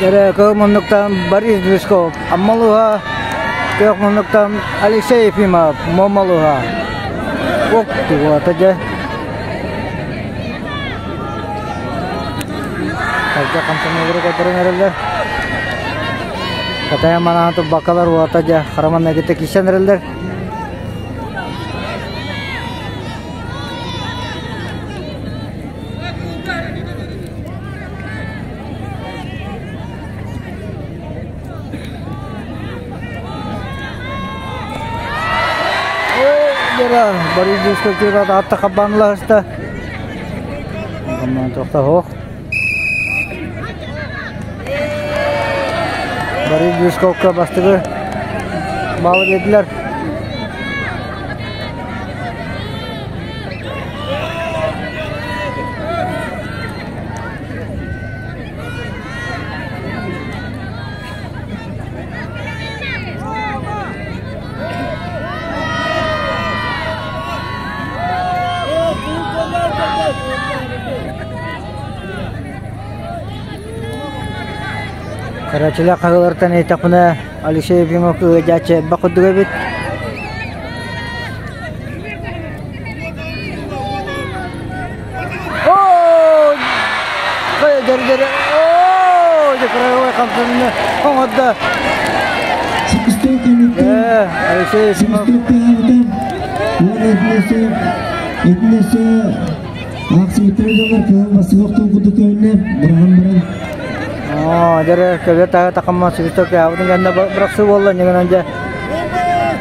Эрэ кыһыл муннуктан Борис Движков, Аммалыга күөх муннуктан Алексей Ефимов, Момалыга. Ок тугуата дьэ. Хайда хамсаныылары көрдөрөн эрэллэр. Катайан манаан турбаккалар уота дьэ хараманна кытта киирсэн эрэллэр. Борис Дискотера атта хабанласта. Тоқтоһуох. Борис Дисковка бастыгы балы бердилер. Карачыла хаһыылартан ыйытахпына Алексей Ефимов ыалдьааччы элбэх курдук эбит.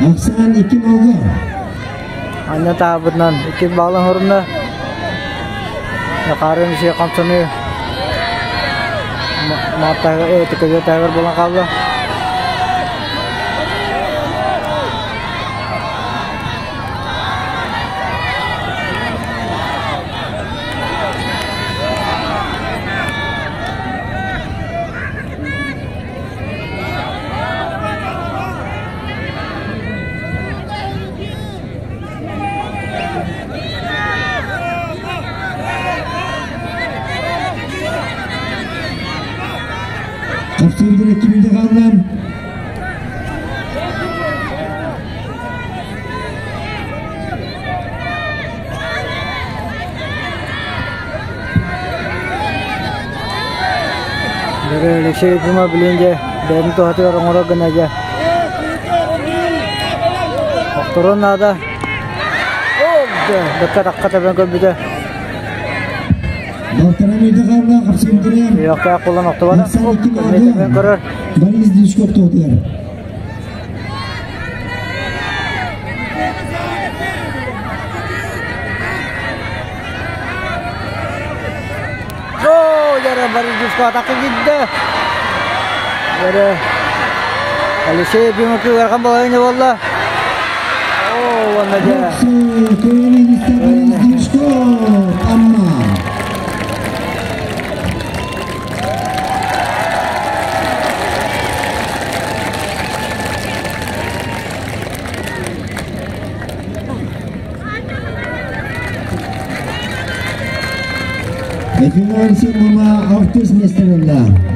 Ахсаан икки малга. Анна таабытынан икки баалан хорунна. Харын иши хамсаны Мааттааҕы таагар буолан хаалла. Хапсыырдыр иккимде хааллар. Алексей Ефимов билин дьэ бэйэтин туһатыгар оҥорор гына дьэ охторуон наада. Быкка тахха тэбэн көрбүтэ. Балтара мүйтэ хаалла хапсыырдырар. Үөхтээх буолан охтубата. Тэбэн көрөр. Борис Дичков туотугар. Дьэ, Борис Дичков атакка киирдэ. Дьэ, Алексей Ефимов ыарахан балаһыанньа буолла. Оо, уонна дьэ. Борис Дичков, Амма. Ефимов Алексей Мама алтыс миэстэлэллээх.